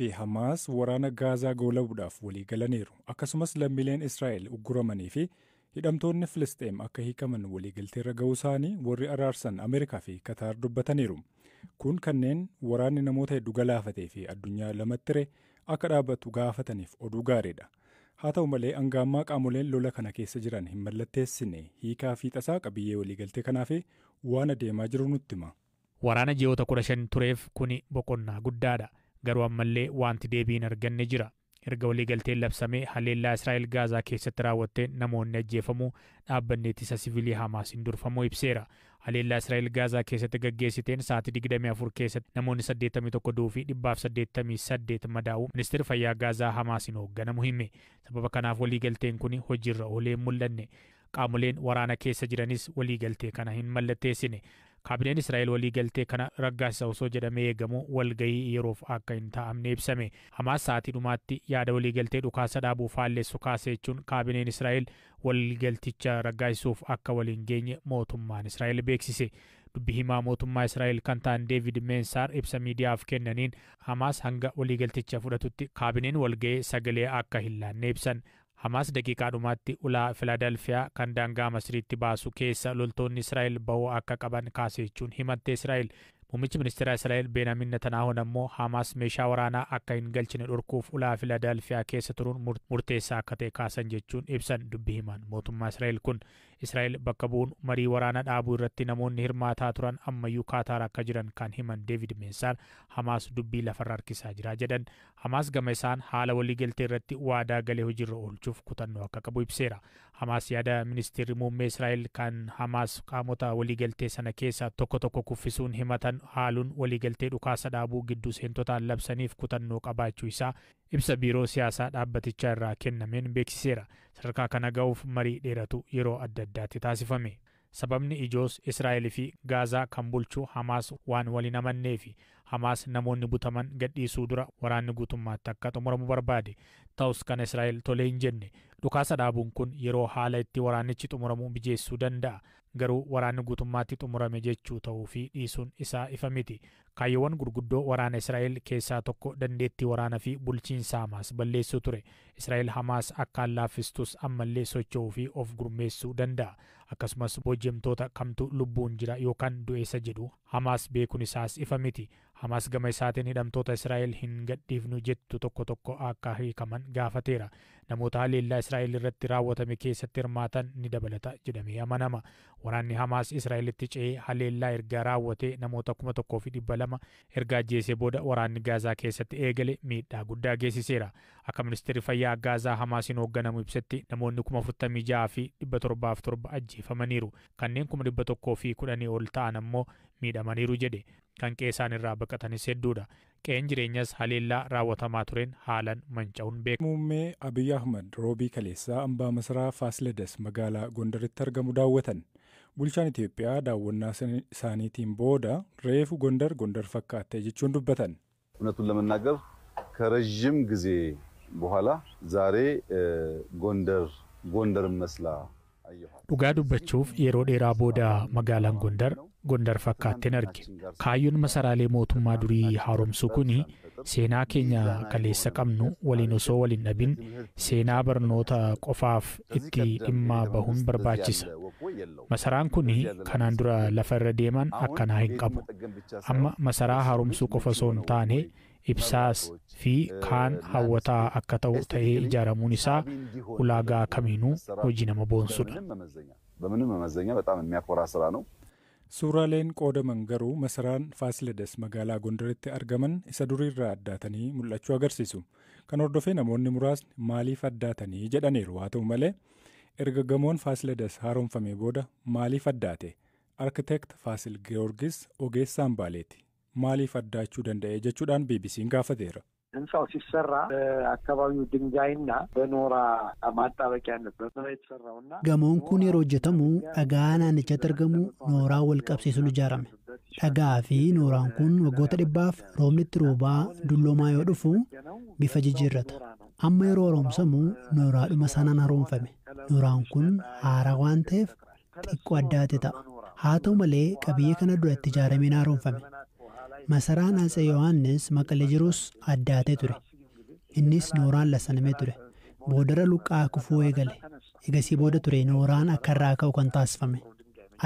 Fi Hamaas waraana Gaazaa goolabuudhaaf walii galaniiru. Akkasumas lammiileen Israa'el ugguramanii fi hidhamtoonni Filisxeem akka hiikaman waliigalteerra ga'uu isaanii warri araarsan Ameerikaa fi Kataar dubbataniiru. Kun kanneen waraanni namoota hedduu galaafatee fi addunyaa lamatti hire akka dhaabbatu gaafataniif oduu gaariidha. Haa ta'u malee, hanga ammaa qaamoleen lola kana keessa jiran hin mallatteessine. Hiikaa fi tasaa qabiyyee waliigaltee kanaa fi waan adeemaa jiru nutti hima. Waraana ji'oota 15 tureef kuni boqonnaa guddaadha. Garuu ammallee wanti deebii hin arganne jira. Erga waliigalteen labsamee haleellaa Israa'el Gaazaa keessatti raawwatteen namoonni ajjeefamuu dhaabbanni ittisa siviilii Hamaasiin durfamuu ibseera. Haleellaa Israa'el Gaazaa keessatti gaggeessiteen sa'aatii 24 keessatti namoonni 81 du'uu fi 188 madaa'uu ministeerri fayyaa Gaazaa Hamaasiin hoogganamu hime. Sababa kanaaf waliigalteen kun hojiirra oolee hin mul'anne. Qaamoleen waraana keessa jiranis waliigaltee kana hin mallatteessine. Kaabineen Israa'el waliigaltee kana raggaasisa osoo jedhamee eegamu walgahii yeroof akka hin taa'amne ibsame. Hamaas sa'aatii dhumaatti yaada waliigaltee dhukaasa dhaabuu faalleessu kaase jechuun kaabineen Israa'el waliigalticha raggaasisuuf akka waliin geenye mootummaan Israa'el beeksise. Dubbi himaa mootummaa Israa'el kan ta'an Deevid Meensaar ibsa miidiyaaf kennaniin Hamaas hanga waliigalticha fudhatutti kaabineen walgahee sagalee akka hin laanne ibsan. Hamaas daqiiqaa dhumaatti ulaa Filaadelfiyaa kan daangaa Masriitti baasu keessa loltoonni Israa'el bahuu akka qaban kaase jechuun himatte Israa'el. Muummichi ministeera Israa'el Beenaamin Netanahuun ammoo Hamaas meeshaa waraanaa akka hin galchine dhorkuuf ulaa Filaadelfiyaa keessa turuun murteessaa akka ta'e kaasan jechuun ibsan dubbi himaan mootummaa Israa'el kun. Israa'el bakka bu'uun marii waraana dhaabuu irratti namoonni hirmaataa turan ammayyuu Kaataar akka jiran kan himan Deevid Meensaar, Hamaas dubbii lafarra harkisaa jira jedhan. Hamaas gama isaan haala waliigaltee irratti waadaa galee hojiirra oolchuuf kutannoo akka qabu ibseera. Hamaas yaada ministeerri muummee Israa'el kan Hamaas qaamota waliigaltee sana keessaa tokko tokko kuffisuun himatan haaluun waliigaltee dhukaasa dhaabuu gidduu seentotaan labsaniif kutannoo qabaachuu isaa ibsa biiroo siyaasaa dhaabbatichaa irraa kennameen beeksiseera. Sadarkaa kana ga'uuf marii dheeratu yeroo adda addaatti taasifame. Sababni ijoos Israa'el fi Gaazaa kan bulchu Hamaas waan waliin amanneefi. Hamaas namoonni butaman gadhiisuu dura waraanni guutummaatti akka xumuramu barbaade. Ta'us kana Israa'el tolee hin jenne. Dhukaasa dhaabuun kun yeroo haala itti waraanichi xumuramu mijeessuu danda'a. Garuu waraanni guutummaatti xumurame jechuu ta'uu fi dhiisuun isaa ifa miti. Kaayyoowwan gurguddoo waraana Israa'el keessaa tokko dandeettii waraanaa fi bulchiinsa Hamaas balleessuu ture. Israa'el Hamaas akkaan laaffistus ammallee socho'uu fi of gurmeessuu danda'a. Akkasumas booji'amtoota kamtu lubbuun jira yookaan du'eessa jedhu Hamaas beekuun isaas ifa miti. Hamaas gama isaatiin hidhamtoota Israa'el hin gadhiifnu jettu tokko tokko akka hiikaman gaafateera. Namoota haleellaa Israa'el irratti raawwatame keessatti hirmaatan ni dabalata jedhamee amanama. Waraanni Hamaas Israa'elitti ce'ee haleellaa erga raawwatee namoota 1200 erga ajjeesee booda waraanni Gaazaa keessatti eegale miidhaa guddaa geessiseera. Akka ministeerri fayyaa Gaazaa Hamaasiin hoogganamu ibsetti, namoonni 46,707 ajjeefamaniiru. Kanneen 110,000 ol ta'an ammoo miidhamaniiru jedhe. Kan qe'ee irraa baqatanis hedduudha. Qe'een jireenyas haleellaa raawwatamaa tureen haalan manca'uun beekama. Muummee Abiy Ahmad roobii kaleessaa hambaa masaraa Faasiledas magaalaa Gondaritti argamu daawwatan. Bulchaan Itoophiyaa daawwannaa isaaniitiin booda reefu Gondar Gondar fakkaatte jechuun dubbatan. እውነቱን ለመናገር ከረዥም ጊዜ በኋላ ዛሬ ጎንደር ጎንደርን መስላ አየኋት። Dhugaa dubbachuuf, yeroo dheeraa booda magaalaan Gondar Gondar fakkaatteen arge. Kaayyoon masaraalee mootummaa durii haaromsuu kuni seenaa keenya kaleessa qabnu waliin osoo waliin dhabin seenaa barnoota qofaaf itti dhimma bahuun barbaachisa. Masaraan kun kanaan dura lafa irra deeman akkanaa hin qabu. Amma masaraa haaromsuu qofa osoo hin taane ibsaas fi kaan hawwataa akka ta'u ta'ee ijaaramuun isaa ulaagaa kamiinuu hojii nama boonsudha. በምንም መመዘኛ በጣም የሚያኮራ ስራ ነው። Suuraaleen qoodaman garuu masaraan Faasiledas magaalaa Gondaritti argaman isa duriirraa addaatanii mul'achuu agarsiisu. Kan hordofee namoonni muraasni maaliif addaatanii jedhaniiru. Haa ta'u malee, erga gamoon Faasiledas haaromfamee booda maaliif addaate? Arkiteekt Faasil Giyoorgis ogeessa hambaaleeti. Maaliif addaachuu danda'e jechuudhaan BBC'n gaafateera. ህንፃው ሲሰራ በአካባቢው ድንጋይና በኖራ ማጣበቂያ ነበር የተሰራውና Gamoon kun yeroo hojjetamu dhagaa naannichatti argamu nooraa wal qabsiisuun ijaarame. Dhagaa fi nooraan kun waggoota dhibbaaf roobni itti roobaa dulloomaa yoo dhufu bifa jijjiirrata. Amma yeroo haaromsamu nooraadhuma sanaan haaromfame. Nooraan kun haaraa waan ta'eef xiqqoo addaate ta'a. Haa ta'u malee, qabiyyee kana duratti ijaarameen haaromfame. Masaraan Atsee Yohaannis Maqalee jirus addaatee ture. Innis nooraan lassanamee ture. Boodara luqqaa kufuu eegale. Egasii booda ture nooraan akka irraa ka'u kan taasifame.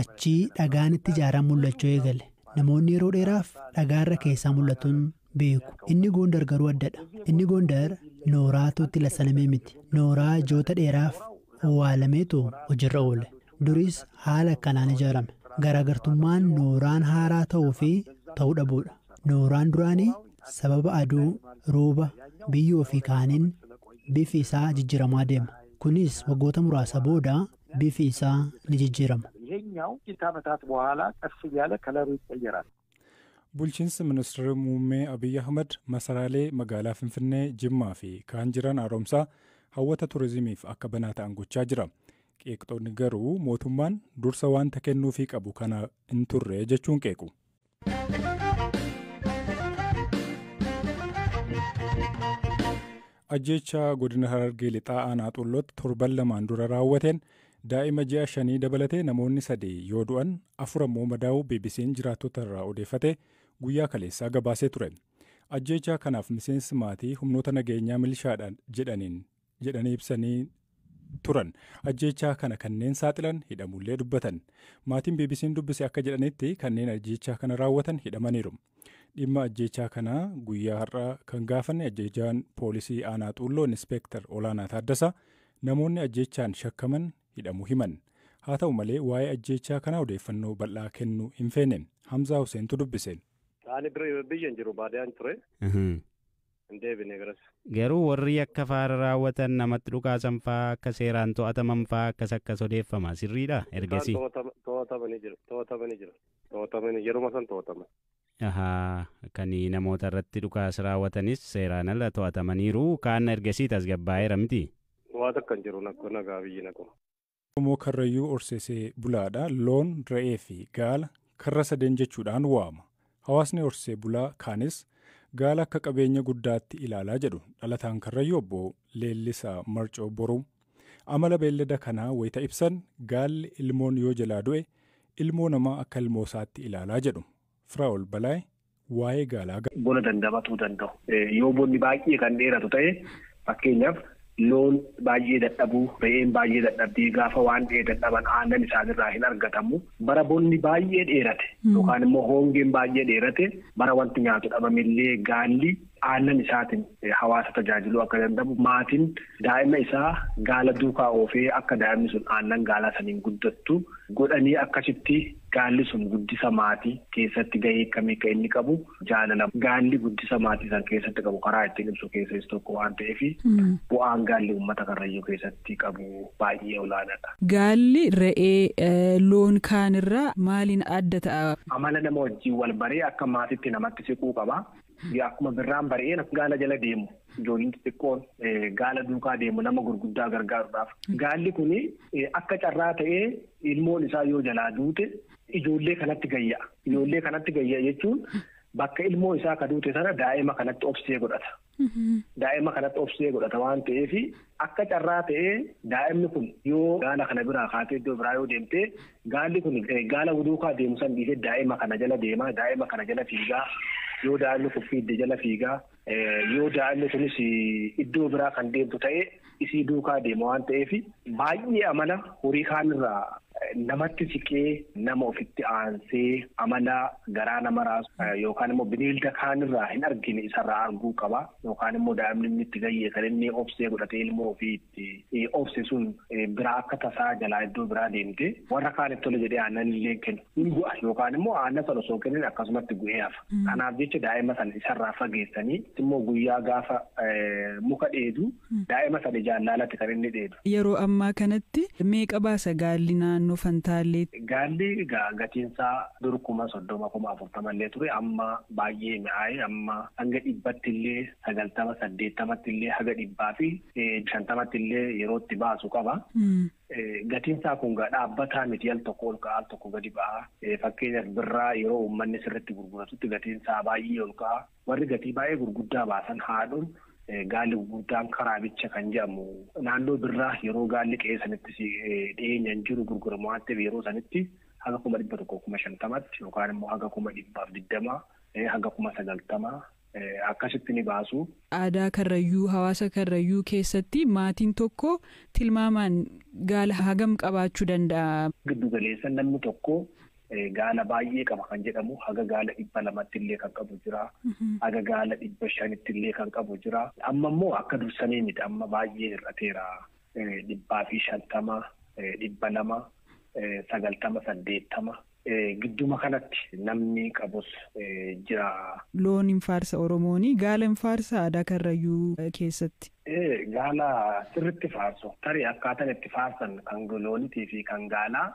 Achii dhagaan itti ijaaran mul'achuu eegale. Namoonni yeroo dheeraaf dhagaarra keessaa mul'atuun beeku. Inni Gondar garuu addadha. Inni Gondar nooraatu itti lassanamee miti. Nooraa ji'oota dheeraaf owwaalameetu hojiirra oole. Duris haala akkanaan ijaarame. Garaagartummaan nooraan haaraa ta'uu fi ta'uu dhabuudha. Nooraan duraanii sababa aduu, rooba, biyyoo fi kaaniin bifi isaa jijjiiramaa deema. Kunis waggoota muraasa booda bifi isaa ni jijjiirama. ይሄኛው ጥቂት ዓመታት በኋላ ቀስ እያለ ከለሩ ይቀየራል። Bulchiinsi ministeera muummee Abiyyi Ahmad masaraalee magaalaa Finfinnee, Jimmaa fi kaan jiran haaromsaa hawwata turizimiif akka banaa ta'an gochaa jira. Qeeqxoonni garuu mootummaan dursa wanta kennuufii qabu kana hin turre jechuun qeequ. Ajjeechaa godina Harargee lixaa aanaa Xullootti torban lamaan dura raawwateen daa'ima ji'a 5 dabalatee namoonni 3 yoo du'an 4 ammoo madaa'uu BBC'n jiraattota irraa odeeffate guyyaa kaleessaa gabaasee ture. Ajjeechaa kanaaf miseensi maatii humnoota nageenyaa milishaadhaan jedhanii ibsanii turan. Ajjeechaa kana kanneen saaxilan hidhamullee dubbatan. Maatiin BBC'n dubbise akka jedhanitti kanneen ajjeechaa kana raawwatan hidhamaniiru. Dhimma ajjeechaa kanaa guyyaa har'aa kan gaafanne ajjeechaan poolisii aanaa Xulloo Inspeektar Olaanaa Taaddasaa namoonni ajjeechaan shakkaman hidhamuu himan. Haa ta'u malee waa'ee ajjeechaa kanaa odeeffannoo bal'aa kennuu hin feene. Hamzaa Huseentu dubbise. Ani biyya hin jiru baadiyyaan ture. Hin deebine garas. Garuu warri akka faara raawwatan namatti dhukaasan faa akka seeraan to'ataman faa akkas akkas odeeffama sirriidha ergasii. To'atamanii jiru. To'atamanii jiru. To'atamanii yeruma san to'ataman. Ahaa, kan namoota irratti dhukaas raawwatanis seeraan ala to'atamaniiru kaan ergasii tasgabbaa'eera miti. Waa takka hin jiru nagaa biyyi naguma. Oromoo Karrayyuu horsiisee bulaadha. Loon, re'ee fi gaala karra sadeen jechuudhaan waama. Hawaasni horsiisee bulaa kaanis gaala akka qabeenya guddaatti ilaalaa jedhu dhalataan Karrayyuu obbo Leellisaa Marcoo Boruu. Amala beellada kanaa wayita ibsan gaalli ilmoon yoo jalaa du'e ilmoo namaa akka ilmoo isaatti ilaalaa jedhu. Firaa'ol Balaay waa'ee gaalaa. Bona dandamatuu danda'u. Yoo bonni baay'ee kan dheeratu ta'e fakkeenyaaf loon baay'ee dadhabuu, re'een baay'ee dadhabdii gaafa waan dadhaban aannan isaanirraa hin argatamu. Bara bonni baay'ee dheerate yookaan immoo hongeen baay'ee dheerate bara wanti nyaatu dhabamillee gaalli aannan isaatiin hawaasa tajaajiluu akka danda'u maatiin daa'ima isaa gaala duukaa oofee akka daa'imni sun aannan gaalaa saniin guddattu godhanii akkasitti gaalli sun guddisa maatii keessatti gahee akkamii akka inni qabu jaalala gaalli guddisa maatii san keessatti qabu karaa ittiin ibsu keessaa isa tokko waan ta'eef bu'aan gaalli uummata Karrayyuu keessatti qabu baay'ee olaanaadha. Gaalli re'ee loon kaanirraa maaliin adda ta'a? Amala nama wajjin wal baree akka maatiitti namatti siquu qaba. Akkuma birraan bari'een gaala jala deemu ijoolleen xixiqqoon gaala duukaa deemu nama gurguddaa gargaaruudhaaf. Gaalli kun akka carraa ta'ee ilmoon isaa yoo jalaa duute ijoollee kanatti gayya'a. Ijoollee kanatti gayya'a jechuun bakka ilmoo isaa ka duute sana daa'ima kanatti obsee godhata. Daa'ima kanatti obsee godhata waan ta'eef akka carraa ta'ee daa'imni kun yoo gaala kana biraa kaatee iddoo biraa yoo deemte gaalli kun gaala duukaa deemu san dhiisee daa'ima kana jala deema daa'ima kana jala fiigaa. Yoo daa'imni kun fiigde jala fiigaa yoo daa'imni kunis iddoo biraa kan deemtu ta'e isii duukaa deema waan ta'eef baay'ee amala horii kaanirraa namatti siqee nama ofitti aansee amala garaa nama raasu yookaan immoo bineelda kaanirraa hin argine isarraa arguu qaba yookaan immoo daa'imni inni itti gayyee kan inni obsee godhatee ilmoo ofii itti obse sun biraa akka tasaa jalaa iddoo biraa deemte warra kaanitti tole jedhee aannan illee kennu hin gu'a yookaan immoo aannan sana osoo kennin akkasumatti gu'ee hafa. Kanaaf jecha daa'ima sana isarraa fageessanii immoo guyyaa gaafa muka dheedu daa'ima sana ijaan laalatti kan inni dheedu. Yeroo ammaa kanatti meeqa baasa gaalli naannoo Fantaallee? Gaalli gatiinsaa dur 30,000 40,000 illee ture amma baay'ee mi'aaye amma hanga 100 illee 90 80 illee haga 150 illee yerootti baasu qaba. Gatiinsaa kun dhaabbataa miti al tokko ol ka'a al tokko gadi ba'a. Fakkeenyaaf birraa yeroo uummanni sirriitti gurguratutti gatiinsaa baay'ee ol ka'a. Warri gatii baay'ee gurguddaa baasan haadhuun gaalli gurguddaan karaabicha kan jedhamu naannoo birraa yeroo gaalli qe'ee sanitti dhiyeenyaan jiru gurguramu waan ta'eef yeroo sanitti haga 100,000 50,000 yookaan immoo haga 120,000 haga 90,000 akkasitti ni baasu. Aadaa Karrayyuu hawaasa Karrayyuu keessatti maatiin tokko tilmaamaan gaala hagam qabaachuu danda'a? Giddu galeessa namni tokko gaala baay'ee qaba kan jedhamu haga gaala 200 illee kan qabu jira. Haga gaala 500 illee kan qabu jira. Amma immoo akka dursanii miti amma baay'ee hir'ateera. 150, 200, 90, 80. Gidduma kanatti namni qabus jira. Loon hin faarsa Oromooni gaala hin faarsa aadaa Karrayyuu keessatti. Gaala sirriitti faarsu. Tarii akkaataan itti faarsan kan loonitii fi kan gaalaa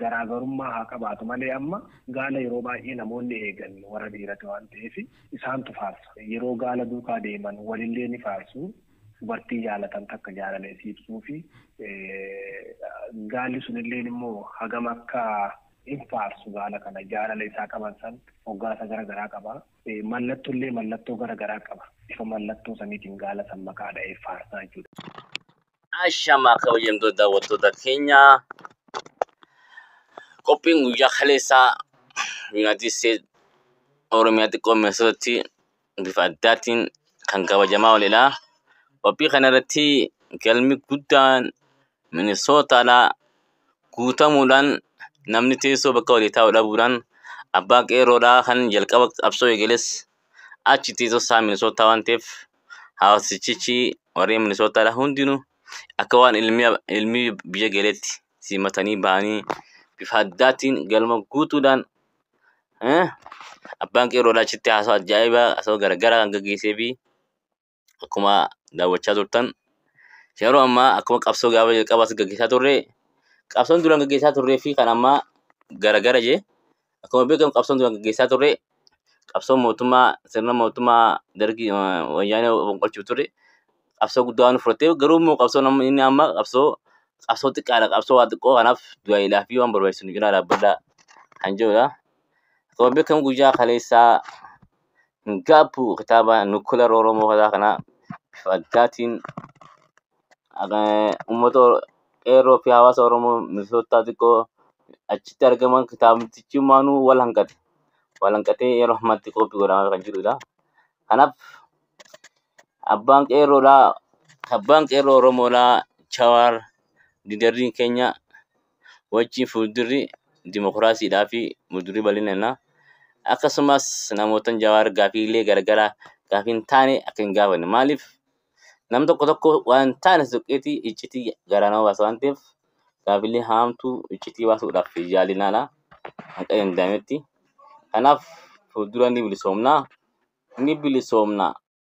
garaagarummaa haa qabaatu malee amma gaala yeroo baay'ee namoonni eegan warra dhiirati waan ta'eef isaantu faarsa. Yeroo gaala duukaa deeman walillee ni faarsu. Dubartii jaalatan takka jaalala isii ibsuu fi gaalli sunillee immoo hagam akka hin faarsu gaala kana jaalala isaa qaban san moggaasa garaagaraa qaba. Mallattollee mallattoo garaagaraa qaba. Bifa mallattoo saniitiin gaala san maqaa dha'ee faarsaa jechuudha. Ashamaa kabajamtoota daawwattoota keenyaa qophiin guyyaa kaleessaa Yuunaayitid Isteet Oromiyaa xiqqoo Minisootaatti bifa addaatiin kan kabajamaa ooledha. Qophii kanarratti galmi guddaan Minisootaadhaa guutamuudhaan namni teessoo bakka walii taa'u dhabuudhaan abbaa qeerroodhaa kan jalqaba qabsoo eegales achi teessoo isaa Minisootaa waan ta'eef hawaasichichi warreen Minisootaadhaa hundinuu akka waan ilmi biyya galeetti simatanii bahanii bifa addaatiin galma guutuudhaan abbaan qeerroodhaa achitti haasawaa ajaa'ibaa haasawaa garaagaraa kan gaggeessee fi akkuma daawwachaa turtan yeroo ammaa akkuma qabsoo gaafa jalqabaas gaggeessaa turre qabsoon duraan gaggeessaa turree fi kan ammaa garagara jee akkuma beekamu qabsoon duraan gaggeessaa turre qabsoon mootummaa sirna mootummaa dargii wayyaanee fonqolchuuf turre qabsoo guddaa waan fudhateef garuu immoo qabsoon inni amma qabsoo xiqqaadha qabsoo waa xiqqoo kanaaf du'aa fi waan barbaachisu nu cinaa dhaabbadhaa kan jedhudha. Akkuma beekamu guyyaa kaleessaa hin gaabbu kitaaba Nukular Oromoo kana bifa addaatiin uummata qeerroo fi hawaasa Oromoo Minisootaa xiqqoo achitti argaman kitaabtichi maanuu wal hanqate. Wal hanqatee yeroo ammaatti qophii godhamaa kan jirudha. Kanaaf abbaan qeerroodhaa abbaan qeerroo Oromoodhaa Jawaar liidarriin keenya wajjin fuuldurri dimokiraasiidhaa fi fuuldurri bal'inaa. Akkasumas namoota Jawaar gaafiilee garaagaraa gaafii hin taane akka hin gaafanne maaliif nam tokko tokko waan taane soqqeetii iccitii garaa nama baasa waan ta'eef gaafiilee haamtuu iccitii baasuudhaaf yaalinaadha hanga danda'ametti. Kanaaf fuuldura ni bilisoomna. Ni bilisoomna.